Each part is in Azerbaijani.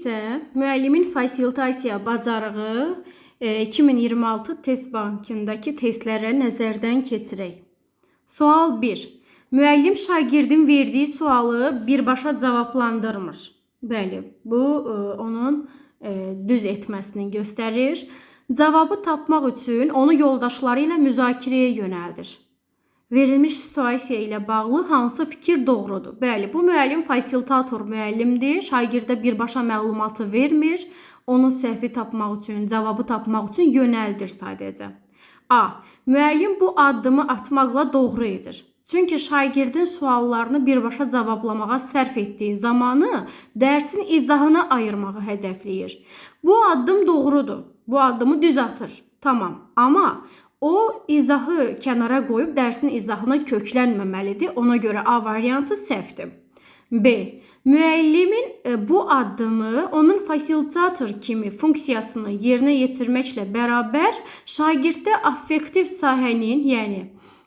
isə müəllimin fasilitasiya bacarığı 2026 test bankındakı testlərə nəzərdən keçirək. Sual 1. Müəllim şagirdin verdiyi sualı birbaşa cavablandırmır. Bəli, bu onun düz etməsini göstərir. Cavabı tapmaq üçün onu yoldaşları ilə müzakirəyə yönəldir. Verilmiş situasiya ilə bağlı hansı fikir doğrudur? Bəli, bu müəllim fasilitator müəllimdir. Şagirdə birbaşa məlumatı vermir. Onu səhvi tapmaq üçün, cavabı tapmaq üçün yönəldir sadəcə. A. Müəllim bu addımı atmaqla doğru edir. Çünki şagirdin suallarını birbaşa cavablamağa sərf etdiyi zamanı dərsin izahına ayırmağı hədəfləyir. Bu addım doğrudur. Bu addımı düz atır. Tamam. Amma o izahı kənara qoyub dərsin izahına köklənməməlidir. Ona görə A variantı səhvdir. B. Müəllimin bu addımı onun fasilitator kimi funksiyasını yerinə yetirməklə bərabər şagirddə affektiv sahənin, yəni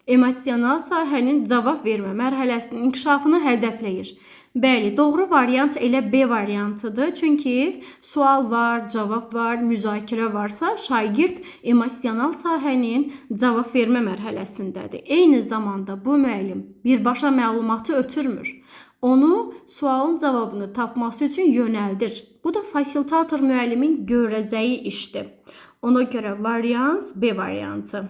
emosional sahənin cavab vermə mərhələsinin inkişafını hədəfləyir. Bəli, doğru variant elə B variantıdır. Çünki sual var, cavab var, müzakirə varsa, şagird emosional sahənin cavab vermə mərhələsindədir. Eyni zamanda bu müəllim birbaşa məlumatı ötürmür. Onu sualın cavabını tapması üçün yönəldir. Bu da fasilitator müəllimin görəcəyi işdir. Ona görə variant B variantı.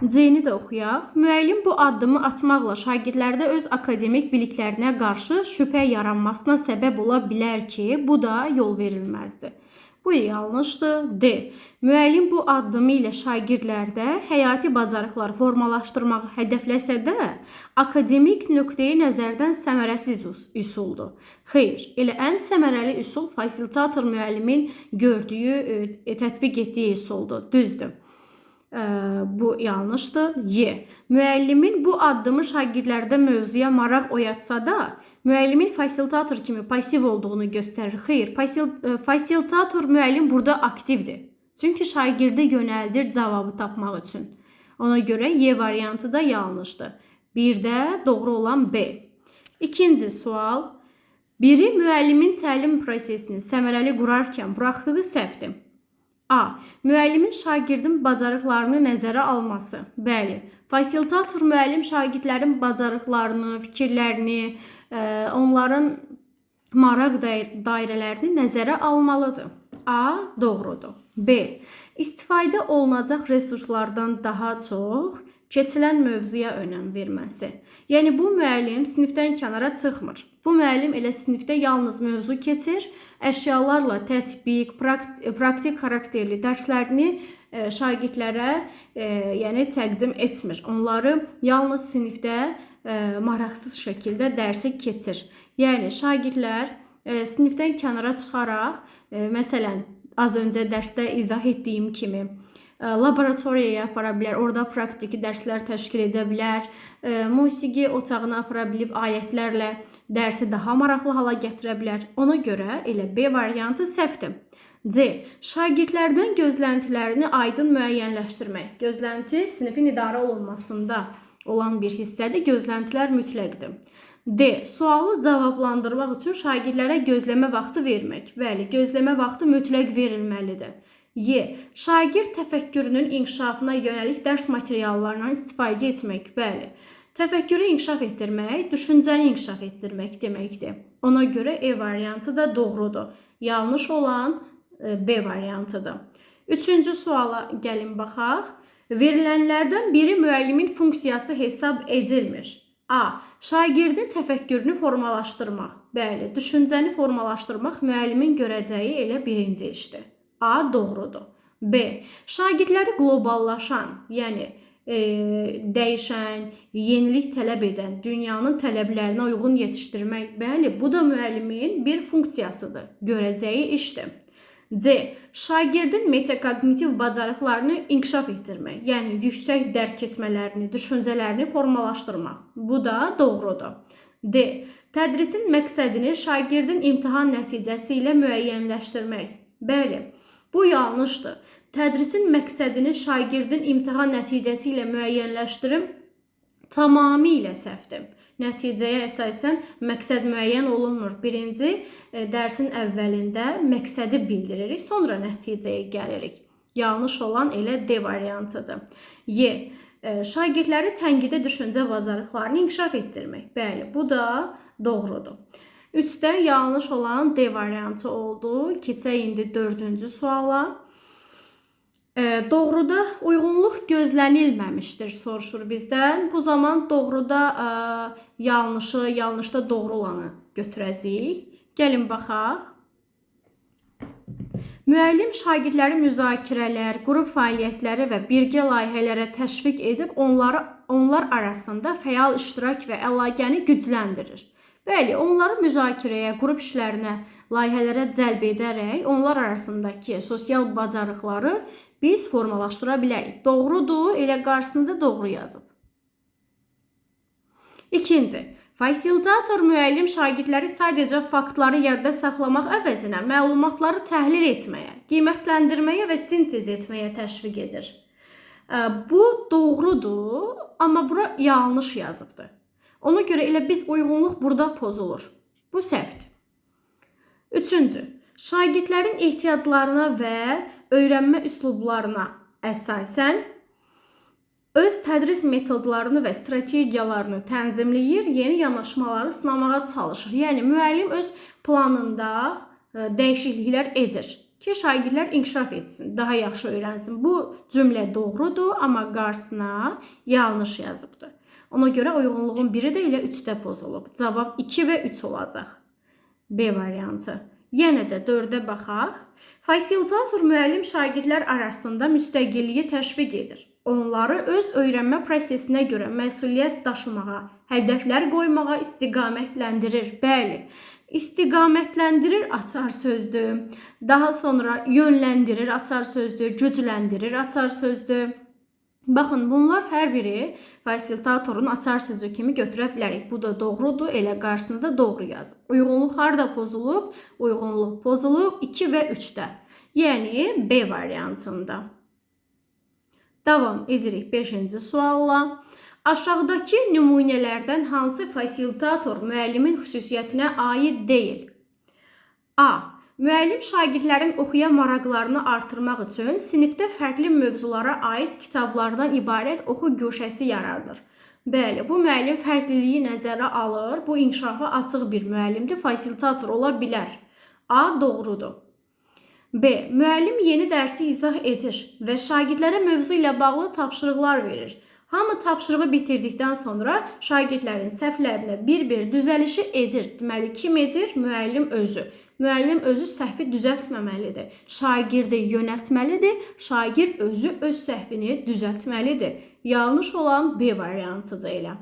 C-ni də oxuyaq. Müəllim bu addımı atmaqla şagirdlərdə öz akademik biliklərinə qarşı şübhə yaranmasına səbəb ola bilər ki, bu da yol verilməzdir. Bu yanlışdır. D. Müəllim bu addımı ilə şagirdlərdə həyati bacarıqlar formalaşdırmağı hədəfləsə də, akademik nöqteyi nəzərdən səmərəsiz üsuldur. Xeyr, elə ən səmərəli üsul fasilitator müəllimin gördüyü, tətbiq etdiyi üsuldur. Düzdür. Bu yanlışdır. Y. Müəllimin bu addımı şagirdlərdə mövzuya maraq oyatsa da, müəllimin fasilitator kimi pasiv olduğunu göstərir. Xeyr, fasilitator müəllim burada aktivdir. Çünki şagirdi yönəldir cavabı tapmaq üçün. Ona görə Y variantı da yanlışdır. Bir də doğru olan B. İkinci sual. Biri müəllimin təlim prosesini səmərəli qurarkən buraxdığı səhvdir. A. Müəllimin şagirdin bacarıqlarını nəzərə alması. Bəli, fasilitator müəllim şagirdlərin bacarıqlarını, fikirlərini, onların maraq dairələrini nəzərə almalıdır. A. Doğrudur. B. İstifadə olunacaq resurslardan daha çox keçilən mövzuya önəm verməsi. Yəni bu müəllim sinifdən kənara çıxmır. Bu müəllim elə sinifdə yalnız mövzu keçir, əşyalarla tətbiq, praktik xarakterli dərslərini şagirdlərə yəni təqdim etmir. Onları yalnız sinifdə maraqsız şəkildə dərsi keçir. Yəni şagirdlər sinifdən kənara çıxaraq, məsələn, az öncə dərsdə izah etdiyim kimi, laboratoriyaya apara bilər, orada praktiki dərslər təşkil edə bilər, musiqi otağına apara bilib alətlərlə dərsi daha maraqlı hala gətirə bilər. Ona görə elə B variantı səhvdir. C. Şagirdlərdən gözləntilərini aydın müəyyənləşdirmək. Gözlənti sinifin idarə olunmasında olan bir hissədir. Gözləntilər mütləqdir. D. Sualı cavablandırmaq üçün şagirdlərə gözləmə vaxtı vermək. Bəli, gözləmə vaxtı mütləq verilməlidir. Y. Şagird təfəkkürünün inkişafına yönəlik dərs materiallarından istifadə etmək. Bəli, təfəkkürü inkişaf etdirmək, düşüncəni inkişaf etdirmək deməkdir. Ona görə E variantı da doğrudur. Yanlış olan B variantıdır. Üçüncü suala gəlin baxaq. Verilənlərdən biri müəllimin funksiyası hesab edilmir. A. Şagirdin təfəkkürünü formalaşdırmaq. Bəli, düşüncəni formalaşdırmaq müəllimin görəcəyi elə birinci işdir. A. Doğrudur. B. Şagirdləri qloballaşan, yəni dəyişən, yenilik tələb edən dünyanın tələblərinə uyğun yetişdirmək. Bəli, bu da müəllimin bir funksiyasıdır, görəcəyi işdir. C. Şagirdin metakognitiv bacarıqlarını inkişaf etdirmək, yəni yüksək dərk etmələrini, düşüncələrini formalaşdırmaq. Bu da doğrudur. D. Tədrisin məqsədini şagirdin imtahan nəticəsi ilə müəyyənləşdirmək. Bəli, bu yanlışdır. Tədrisin məqsədini şagirdin imtahan nəticəsi ilə müəyyənləşdirim tamamilə səhvdir. Nəticəyə əsasən məqsəd müəyyən olunmur. Birinci, dərsin əvvəlində məqsədi bildiririk, sonra nəticəyə gəlirik. Yanlış olan elə D variantıdır. Y. Şagirdləri tənqidi düşüncə bacarıqlarını inkişaf etdirmək. Bəli, bu da doğrudur. 3-də yanlış olan D variantı oldu. Keçək indi 4-cü suala. Doğruda uyğunluq gözlənilməmişdir, soruşur bizdən. Bu zaman doğruda yanlışı, yanlışda doğru olanı götürəcəyik. Gəlin baxaq. Müəllim şagirdləri müzakirələr, qrup fəaliyyətləri və birgə layihələrə təşviq edib onlar arasında fəal iştirak və əlaqəni gücləndirir. Bəli, onları müzakirəyə, qrup işlərinə, layihələrə cəlb edərək onlar arasındakı sosial bacarıqları biz formalaşdıra bilərik. Doğrudur, elə qarşısında doğru yazıb. İkinci, fasilitator müəllim şagirdləri sadəcə faktları yadda saxlamaq əvəzinə məlumatları təhlil etməyə, qiymətləndirməyə və sintez etməyə təşviq edir. Bu doğrudur, amma bura yanlış yazıbdır. Ona görə elə biz uyğunluq burada pozulur. Bu səhvdir. Üçüncü, şagirdlərin ehtiyaclarına və öyrənmə üslublarına əsasən öz tədris metodlarını və strategiyalarını tənzimləyir, yeni yanaşmaları sınamağa çalışır. Yəni, müəllim öz planında dəyişikliklər edir ki, şagirdlər inkişaf etsin, daha yaxşı öyrənsin. Bu cümlə doğrudur, amma qarşısına yanlış yazıbdır. Ona görə uyğunluğun biri də elə 3-də pozulub. Cavab 2 və 3 olacaq. B variantı. Yenə də 4-ə baxaq. Fasilitator müəllim şagirdlər arasında müstəqilliyi təşviq edir. Onları öz öyrənmə prosesinə görə məsuliyyət daşımağa, hədəflər qoymağa istiqamətləndirir. Bəli, istiqamətləndirir açar sözdür. Daha sonra yönləndirir açar sözdür, gücləndirir açar sözdür. Baxın, bunlar hər biri fasilitatorun açar sözü kimi götürə bilərik. Bu da doğrudur, elə qarşısında da doğru yazıb. Uyğunluq harda pozulub? Uyğunluq pozulub 2 və 3-də. Yəni, B variantında. Davam edirik 5-ci sualla. Aşağıdakı nümunələrdən hansı fasilitator müəllimin xüsusiyyətinə aid deyil? A. Müəllim şagirdlərin oxuya maraqlarını artırmaq üçün sinifdə fərqli mövzulara aid kitablardan ibarət oxu guşəsi yaradır. Bəli, bu müəllim fərqliliyi nəzərə alır. Bu inkişafa açıq bir müəllimdir, fasilitator ola bilər. A. Doğrudur. B. Müəllim yeni dərsi izah edir və şagirdlərə mövzu ilə bağlı tapşırıqlar verir. Hamı tapşırığı bitirdikdən sonra şagirdlərin səhvlərinə bir-bir düzəlişi edir. Deməli, kim edir? Müəllim özü. Müəllim özü səhvi düzəltməməlidir. Şagirdi yönəltməlidir. Şagird özü öz səhvini düzəltməlidir. Yanlış olan B variantıdır elə.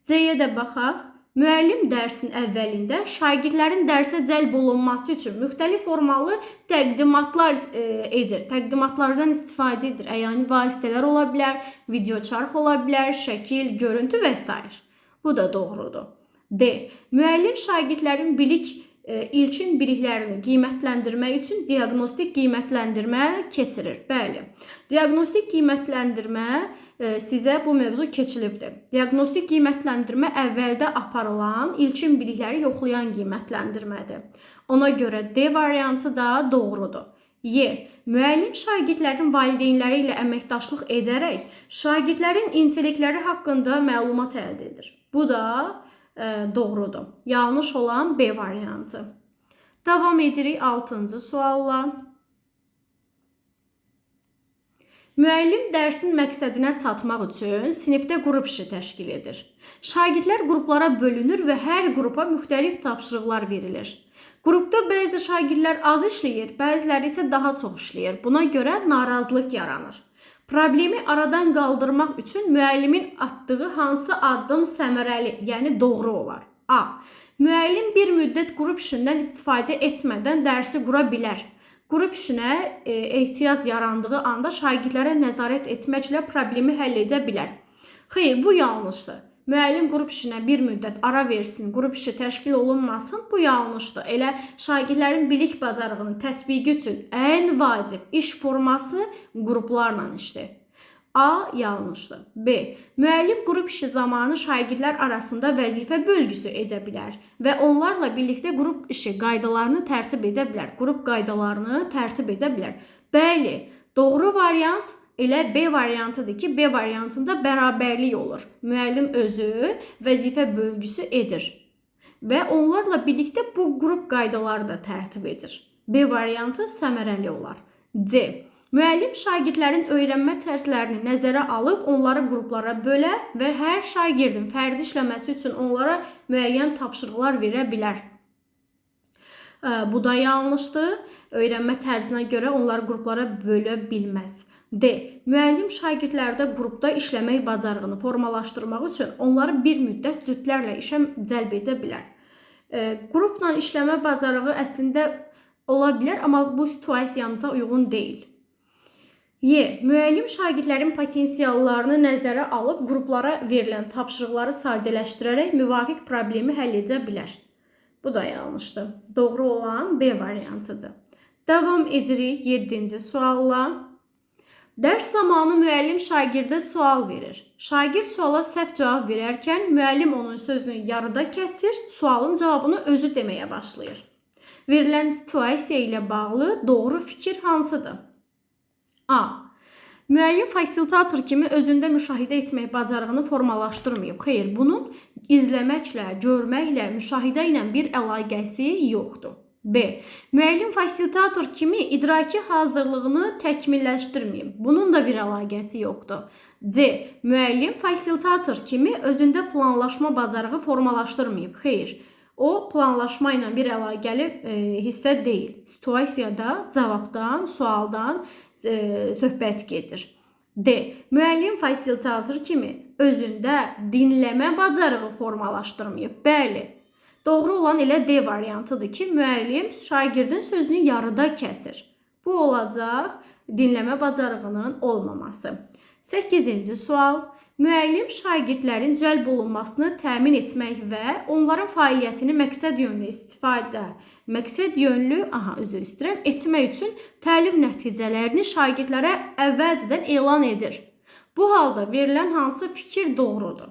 C-yə də baxaq. Müəllim dərsin əvvəlində şagirdlərin dərsə cəlb olunması üçün müxtəlif formalı təqdimatlar edir. Təqdimatlardan istifadə edir. Yəni vasitələr ola bilər, video çarx ola bilər, şəkil, görüntü və s. Bu da doğrudur. D. Müəllim şagirdlərin ilkin biliklərini qiymətləndirmək üçün diaqnostik qiymətləndirmə keçirir. Bəli, diaqnostik qiymətləndirmə sizə bu mövzu keçilibdir. Diaqnostik qiymətləndirmə əvvəldə aparılan ilkin bilikləri yoxlayan qiymətləndirmədir. Ona görə D variantı da doğrudur. Y. Müəllim şagirdlərin valideynləri ilə əməkdaşlıq edərək şagirdlərin intellektləri haqqında məlumat əldə edir. Bu da doğrudur. Yanlış olan B variantı. Davam edirik 6-cı sualla. Müəllim dərsin məqsədinə çatmaq üçün sinifdə qrup işi təşkil edir. Şagirdlər qruplara bölünür və hər qrupa müxtəlif tapşırıqlar verilir. Qrupda bəzi şagirdlər az işləyir, bəziləri isə daha çox işləyir. Buna görə narazılıq yaranır. Problemi aradan qaldırmaq üçün müəllimin atdığı hansı addım səmərəli, yəni doğru olar? A. Müəllim bir müddət qrup işindən istifadə etmədən dərsi qura bilər. Qrup işinə ehtiyac yarandığı anda şagirdlərə nəzarət etməklə problemi həll edə bilər. Xeyr, bu yanlışdır. Müəllim qrup işinə bir müddət ara versin, qrup işi təşkil olunmasın, bu yanlışdır. Elə şagirdlərin bilik bacarığının tətbiqi üçün ən vacib iş forması qruplarla işdir. A yanlışdır. B. Müəllim qrup işi zamanı şagirdlər arasında vəzifə bölgüsü edə bilər və onlarla birlikdə qrup işi qaydalarını tərtib edə bilər. Qrup qaydalarını tərtib edə bilər. Bəli, doğru variant elə B variantıdır ki, B variantında bərabərlik olur. Müəllim özü vəzifə bölgüsü edir və onlarla birlikdə bu qrup qaydaları da tərtib edir. B variantı səmərəli olar. C. Müəllim şagirdlərin öyrənmə tərzlərini nəzərə alıb onları qruplara bölə və hər şagirdin fərdi işləməsi üçün onlara müəyyən tapşırıqlar verə bilər. Bu da yanlışdır. Öyrənmə tərzinə görə onları qruplara bölə bilməz. D. Müəllim şagirdlərdə qrupda işləmək bacarığını formalaşdırmaq üçün onları bir müddət cütlərlə işə cəlb edə bilər. Qrupla işləmə bacarığı əslində ola bilər, amma bu situasiyamıza uyğun deyil. Y. Müəllim şagirdlərin potensiallarını nəzərə alıb qruplara verilən tapşırıqları sadələşdirərək müvafiq problemi həll edə bilər. Bu da yanlışdır. Doğru olan B variantıdır. Davam edirik 7-ci sualla. Dərs zamanı müəllim şagirdə sual verir. Şagird suala səhv cavab verərkən müəllim onun sözünü yarıda kəsir, sualın cavabını özü deməyə başlayır. Verilən situasiya ilə bağlı doğru fikir hansıdır? A. Müəllim fasilitator kimi özündə müşahidə etmək bacarığını formalaşdırmayıb. Xeyr, bunun izləməklə, görməklə, müşahidə ilə bir əlaqəsi yoxdur. B. Müəllim fasilitator kimi idraki hazırlığını təkmilləşdirməyib. Bunun da bir əlaqəsi yoxdur. C. Müəllim fasilitator kimi özündə planlaşma bacarığı formalaşdırmayıb. Xeyr, o planlaşma ilə bir əlaqəli hissə deyil. Situasiyada cavabdan, sualdan söhbət gedir. D. Müəllim fasilitator kimi özündə dinləmə bacarığı formalaşdırmayıb. Bəli, doğru olan elə D variantıdır ki, müəllim şagirdin sözünü yarıda kəsir. Bu olacaq dinləmə bacarığının olmaması. 8-ci sual. Müəllim şagirdlərin cəlb olunmasını təmin etmək və onların fəaliyyətini məqsəd yönlü etmək üçün təlim nəticələrini şagirdlərə əvvəlcədən elan edir. Bu halda verilən hansı fikir doğrudur?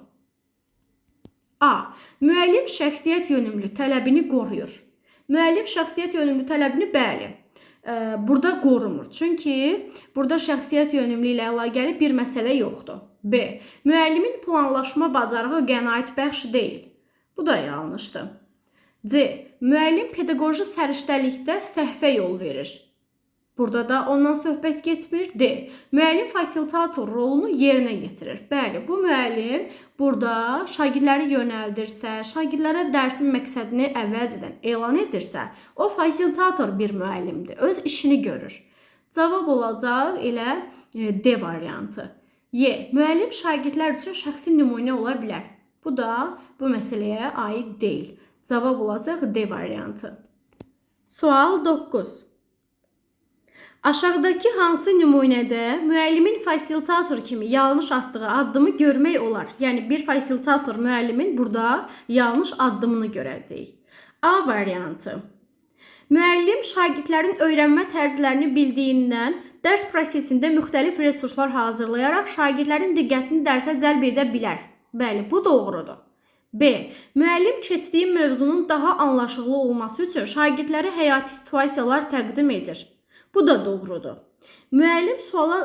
A. Müəllim şəxsiyyət yönümlü tələbini qoruyur. Müəllim şəxsiyyət yönümlü tələbini bəli, burada qorumur. Çünki burada şəxsiyyət yönümlü ilə əlaqəli bir məsələ yoxdur. B. Müəllimin planlaşma bacarığı qənaətbəxş deyil. Bu da yanlışdır. C. Müəllim pedaqoji səriştəlikdə səhvə yol verir. Burada da ondan söhbət getmir. D. Müəllim fasilitator rolunu yerinə yetirir. Bəli, bu müəllim burada şagirdləri yönəldirsə, şagirdlərə dərsin məqsədini əvvəlcədən elan edirsə, o fasilitator bir müəllimdir. Öz işini görür. Cavab olacaq elə D variantı. Y. Müəllim şagirdlər üçün şəxsi nümunə ola bilər. Bu da bu məsələyə aid deyil. Cavab olacaq D variantı. Sual 9. Aşağıdakı hansı nümunədə müəllimin fasilitator kimi yanlış atdığı addımı görmək olar? Yəni bir fasilitator müəllimin burada yanlış addımını görəcəyik. A variantı. Müəllim şagirdlərin öyrənmə tərzlərini bildiyindən dərs prosesində müxtəlif resurslar hazırlayaraq şagirdlərin diqqətini dərsə cəlb edə bilər. Bəli, bu doğrudur. B. Müəllim keçdiyi mövzunun daha anlaşıqlı olması üçün şagirdlərə həyati situasiyalar təqdim edir. Bu da doğrudur. Müəllim suala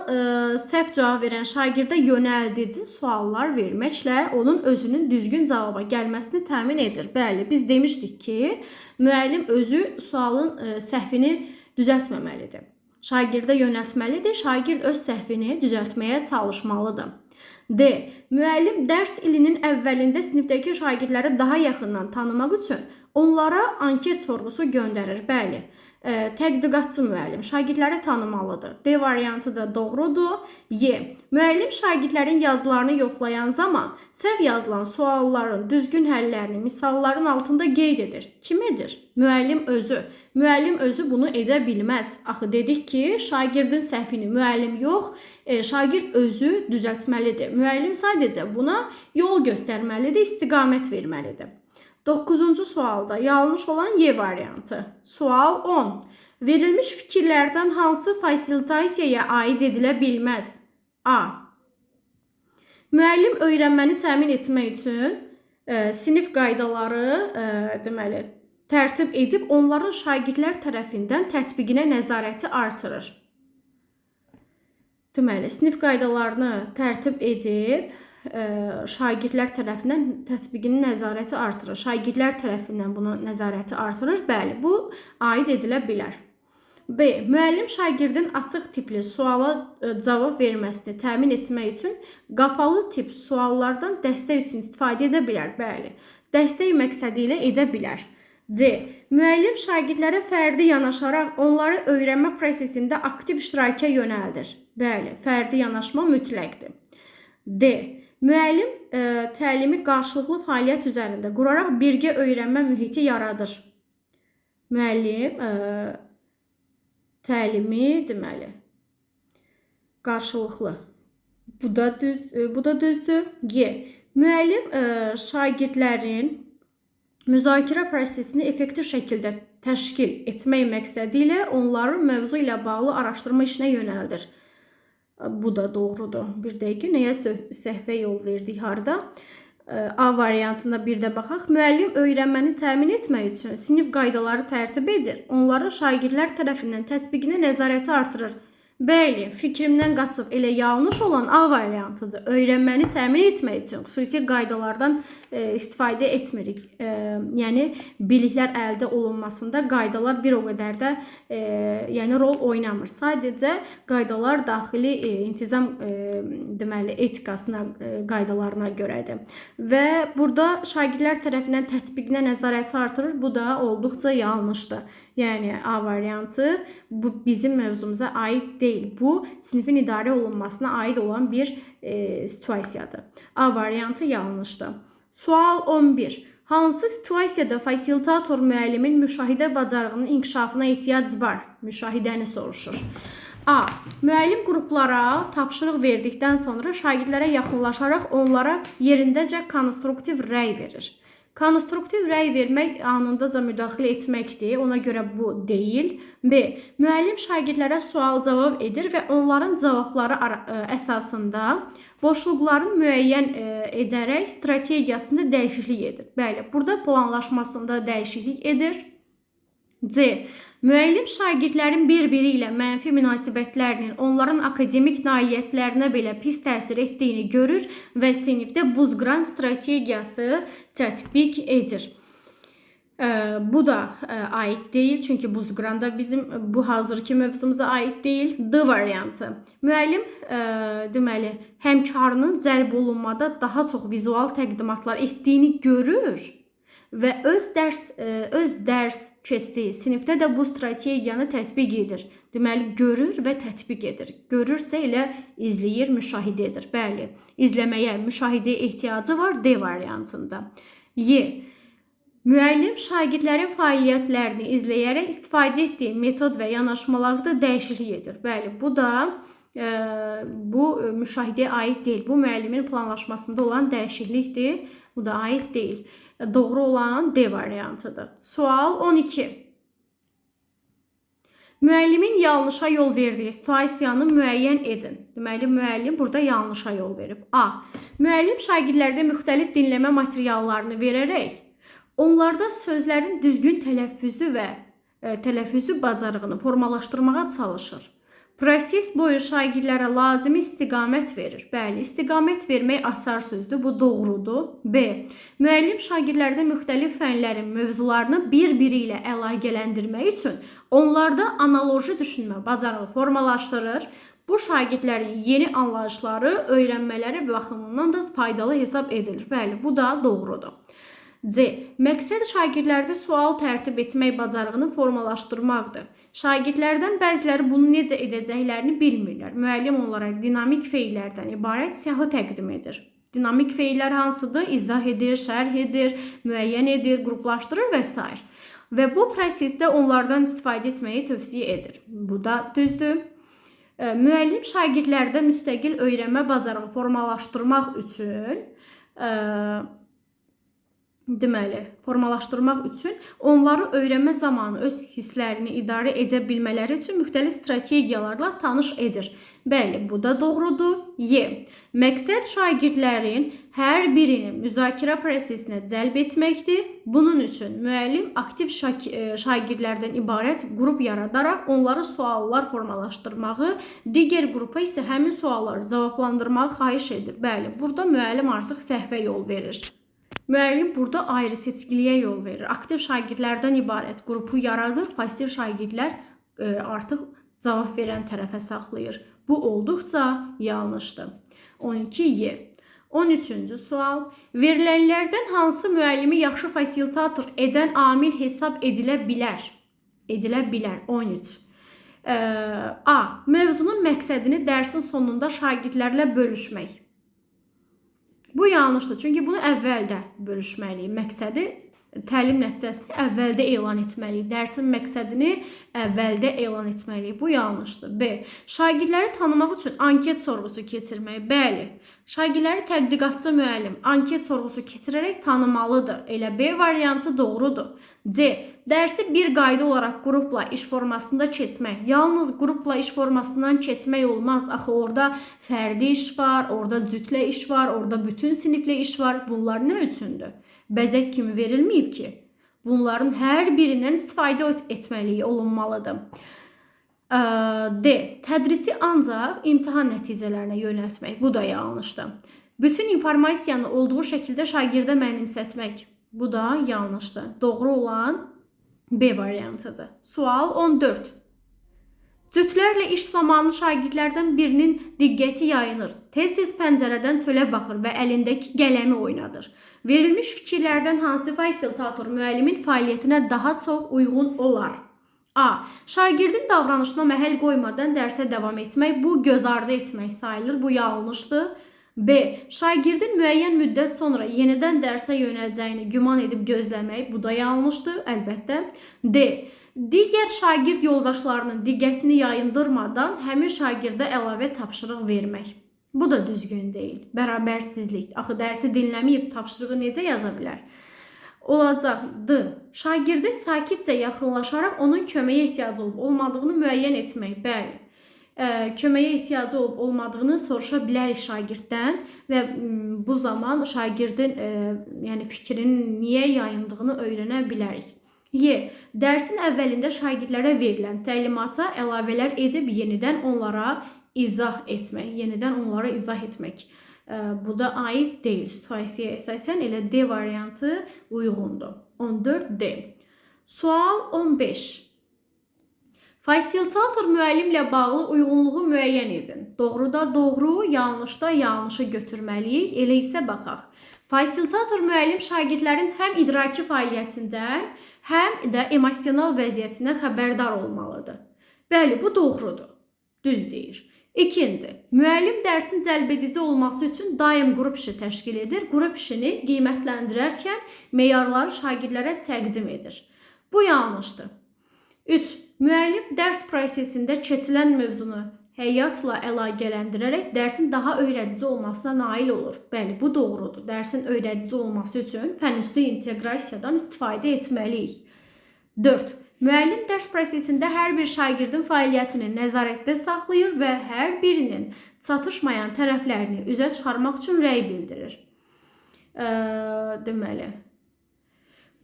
səhv cavab verən şagirdə yönəldici suallar verməklə onun özünün düzgün cavaba gəlməsini təmin edir. Bəli, biz demişdik ki, müəllim özü sualın səhvini düzəltməməlidir. Şagirdə yönəltməlidir, şagird öz səhvini düzəltməyə çalışmalıdır. D. Müəllim dərs ilinin əvvəlində sinifdəki şagirdləri daha yaxından tanımaq üçün onlara anket sorğusu göndərir. Bəli, tədqiqatçı müəllim şagirdləri tanımalıdır. D variantı da doğrudur. Y. Müəllim şagirdlərin yazılarını yoxlayan zaman səhv yazılan sualların düzgün həllərini misalların altında qeyd edir. Kim edir? Müəllim özü. Müəllim özü bunu edə bilməz. Axı dedik ki, şagirdin səhvini müəllim yox, şagird özü düzəltməlidir. Müəllim sadəcə buna yol göstərməlidir, istiqamət verməlidir. 9-cu sualda yanlış olan Y variantı. Sual 10. Verilmiş fikirlərdən hansı fasilitasiyaya aid edilə bilməz? A. Müəllim öyrənməni təmin etmək üçün sinif qaydaları deməli tərtib edib onların şagirdlər tərəfindən tətbiqinə nəzarəti artırır. Deməli, sinif qaydalarını tərtib edib şagirdlər tərəfindən tətbiqinin nəzarəti artırır. Şagirdlər tərəfindən bunu nəzarəti artırır. Bəli, bu aid edilə bilər. B. Müəllim şagirdin açıq tipli suala cavab verməsini təmin etmək üçün qapalı tip suallardan dəstək üçün istifadə edə bilər. Bəli, dəstək məqsədi ilə edə bilər. C. Müəllim şagirdlərə fərdi yanaşaraq onları öyrənmə prosesində aktiv iştiraka yönəldir. Bəli, fərdi yanaşma mütləqdir. D. Müəllim təlimi qarşılıqlı fəaliyyət üzərində quraraq birgə öyrənmə mühiti yaradır. Müəllim təlimi deməli qarşılıqlı. Bu da düz, bu da düzdür. G. Müəllim şagirdlərin müzakirə prosesini effektiv şəkildə təşkil etmək məqsədi ilə onları mövzu ilə bağlı araşdırma işinə yönəldir. Bu da doğrudur. Bir dəqiqə nəyə səhvə yol verdik harda? A variantında bir də baxaq. Müəllim öyrənməni təmin etmək üçün sinif qaydaları tərtib edir. Onları şagirdlər tərəfindən tətbiqinə nəzarəti artırır. Bəli, fikrimdən qaçıb elə yanlış olan A variantıdır. Öyrənməni təmin etmək üçün xüsusi qaydalardan istifadə etmirik. Yəni biliklər əldə olunmasında qaydalar bir o qədər də yəni rol oynamır. Sadəcə qaydalar daxili intizam deməli etikasına, qaydalarına görədir. Və burada şagirdlər tərəfindən tətbiqinə nəzarəti artırır. Bu da olduqca yanlışdır. Yəni A variantı bu bizim mövzumuza aid deyil. Bu sinifin idarə olunmasına aid olan bir situasiyadır. A variantı yanlışdır. Sual 11. Hansı situasiyada fasilitator müəllimin müşahidə bacarığının inkişafına ehtiyac var? Müşahidəni soruşur. A. Müəllim qruplara tapşırıq verdikdən sonra şagirdlərə yaxınlaşaraq onlara yerindəcə konstruktiv rəy verir. Konstruktiv rəy vermək anındaca müdaxilə etməkdir. Ona görə bu deyil. B. Müəllim şagirdlərə sual-cavab edir və onların cavabları əsasında boşluqların müəyyən edərək strategiyasında dəyişiklik edir. Bəli, burada planlaşmasında dəyişiklik edir. C. Müəllim şagirdlərin bir-biri ilə mənfi münasibətlərinin onların akademik nailiyyətlərinə belə pis təsir etdiyini görür və sinifdə buzqıran strategiyası tətbiq edir. Bu da aid deyil, çünki buzqıran da bizim bu hazırki mövzumuza aid deyil. D variantı. Müəllim deməli həmkarının cəlb olunmada daha çox vizual təqdimatlar etdiyini görür və öz dərs keçdiyi sinifdə də bu strategiyanı tətbiq edir. Deməli, görür və tətbiq edir. Görürsə elə izləyir, müşahidə edir. Bəli, izləməyə, müşahidəyə ehtiyacı var D variantında. Y. Müəllim şagirdlərin fəaliyyətlərini izləyərək istifadə etdiyi metod və yanaşmalarda dəyişiklik edir. Bəli, bu da bu müşahidəyə aid deyil. Bu müəllimin planlaşmasında olan dəyişiklikdir. Bu da aid deyil. Doğru olan D variantıdır. Sual 12. Müəllimin yanlışa yol verdiyi situasiyanı müəyyən edin. Deməli, müəllim burada yanlışa yol verib. A. Müəllim şagirdlərdə müxtəlif dinləmə materiallarını verərək onlarda sözlərin düzgün tələffüzü və tələffüzü bacarığını formalaşdırmağa çalışır. Proses boyu şagirdlərə lazımi istiqamət verir. Bəli, istiqamət vermək açar sözdür. Bu doğrudur. B. Müəllim şagirdlərdə müxtəlif fənlərin mövzularını bir-biri ilə əlaqələndirmək üçün onlarda analoji düşünmə bacarığı formalaşdırır. Bu şagirdlərin yeni anlayışları, öyrənmələri baxımından da faydalı hesab edilir. Bəli, bu da doğrudur. C. Məqsəd şagirdlərdə sual tərtib etmək bacarığını formalaşdırmaqdır. Şagirdlərdən bəziləri bunu necə edəcəklərini bilmirlər. Müəllim onlara dinamik feillərdən ibarət siyahı təqdim edir. Dinamik feillər hansıdır? İzah edir, şərh edir, müəyyən edir, qruplaşdırır və s. Və bu prosesdə onlardan istifadə etməyi tövsiyə edir. Bu da düzdür. Müəllim şagirdlərdə müstəqil öyrənmə bacarığı formalaşdırmaq üçün onları öyrənmə zamanı öz hisslərini idarə edə bilmələri üçün müxtəlif strategiyalarla tanış edir. Bəli, bu da doğrudur. Y. Məqsəd şagirdlərin hər birini müzakirə prosesinə cəlb etməkdir. Bunun üçün müəllim aktiv şagirdlərdən ibarət qrup yaradaraq onlara suallar formalaşdırmağı, digər qrupa isə həmin sualları cavablandırmağı xahiş edir. Bəli, burada müəllim artıq səhvə yol verir. Müəllim burada ayrı seçkiliyə yol verir. Aktiv şagirdlərdən ibarət qrupu yaradır, pasiv şagirdlər artıq cavab verən tərəfə saxlayır. Bu olduqca yanlışdır. 12Y. 13-cü sual. Verilənlərdən hansı müəllimi yaxşı fasilitator edən amil hesab edilə bilər? Edilə bilər. 13. A. Mövzunun məqsədini dərsin sonunda şagirdlərlə bölüşmək. Bu yanlışdır. Çünki bunu əvvəldə bölüşməliyik. Məqsədi, təlim nəticəsini əvvəldə elan etməliyik. Dərsin məqsədini əvvəldə elan etməliyik. Bu yanlışdır. B. Şagirdləri tanımaq üçün anket sorğusu keçirmək. Bəli. Şagirdləri tədqiqatçı müəllim anket sorğusu keçirərək tanımalıdır. Elə B variantı doğrudur. C. Dərsi bir qayda olaraq qrupla iş formasında keçmək. Yalnız qrupla iş formasından keçmək olmaz. Axı orada fərdi iş var, orada cütlə iş var, orada bütün siniflə iş var. Bunlar nə üçündür? Bəzək kimi verilməyib ki. Bunların hər birindən istifadə etməliyik, olunmalıdır. D. Tədrisi ancaq imtahan nəticələrinə yönəltmək. Bu da yanlışdır. Bütün informasiyanı olduğu şəkildə şagirdə mənimsətmək. Bu da yanlışdır. Doğru olan B variantıdır. Sual 14. Cütlərlə iş zamanı şagirdlərdən birinin diqqəti yayınır. Tez-tez pəncərədən çölə baxır və əlindəki qələmi oynadır. Verilmiş fikirlərdən hansı fasilitator müəllimin fəaliyyətinə daha çox uyğun olar? A. Şagirdin davranışına məhəl qoymadan dərsə davam etmək, bu gözardı etmək sayılır, bu yanlışdır. B. Şagirdin müəyyən müddət sonra yenidən dərsə yönələcəyini güman edib gözləmək, bu da yanlışdır, əlbəttə. D. Digər şagird yoldaşlarının diqqətini yayındırmadan həmin şagirdə əlavə tapşırıq vermək. Bu da düzgün deyil. Bərabərsizlik. Axı dərsi dinləməyib tapşırığı necə yaza bilər? Olacaq D. Şagirdə sakitcə yaxınlaşaraq onun köməyə ehtiyacı olub olmadığını müəyyən etmək. Bəli. Köməyə ehtiyacı olub olmadığını soruşa bilərik şagirddən və bu zaman şagirdin yəni fikrinin niyə yayındığını öyrənə bilərik. Y. Dərsin əvvəlində şagirdlərə verilən təlimata əlavələr edib yenidən onlara izah etmək. Yenidən onlara izah etmək. Bu da aid deyil. Situasiyaya əsasən elə D variantı uyğundur. 14D. Sual 15. Fasilitator müəllimlə bağlı uyğunluğu müəyyən edin. Doğruda doğru, yanlışda yanlışı götürməliyik. Elə isə baxaq. Fasilitator müəllim şagirdlərin həm idraki fəaliyyətindən, həm də emosional vəziyyətindən xəbərdar olmalıdır. Bəli, bu doğrudur. Düz deyir. İkinci, müəllim dərsin cəlbedici olması üçün daim qrup işi təşkil edir. Qrup işini qiymətləndirərkən meyarları şagirdlərə təqdim edir. Bu yanlışdır. 3. Müəllim dərs prosesində keçilən mövzunu həyatla əlaqələndirərək dərsin daha öyrədici olmasına nail olur. Bəli, bu doğrudur. Dərsin öyrədici olması üçün fənüstü inteqrasiyadan istifadə etməliyik. 4. Müəllim dərs prosesində hər bir şagirdin fəaliyyətini nəzarətdə saxlayır və hər birinin çatışmayan tərəflərini üzə çıxarmaq üçün rəy bildirir. Deməli,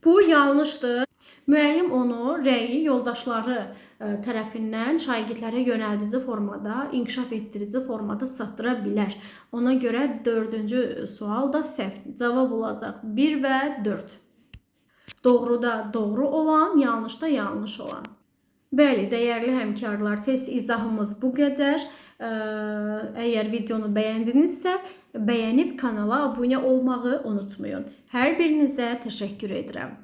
bu yanlışdır. Müəllim onu rəyi yoldaşları tərəfindən şagirdlərə yönəldici formada, inkişaf etdirici formada çatdıra bilər. Ona görə dördüncü sual da səhv. Cavab olacaq 1 və 4. Doğruda doğru olan, yanlışda yanlış olan. Bəli, dəyərli həmkarlar, test izahımız bu qədər. Əgər videonu bəyəndinizsə, bəyənib kanala abunə olmağı unutmayın. Hər birinizə təşəkkür edirəm.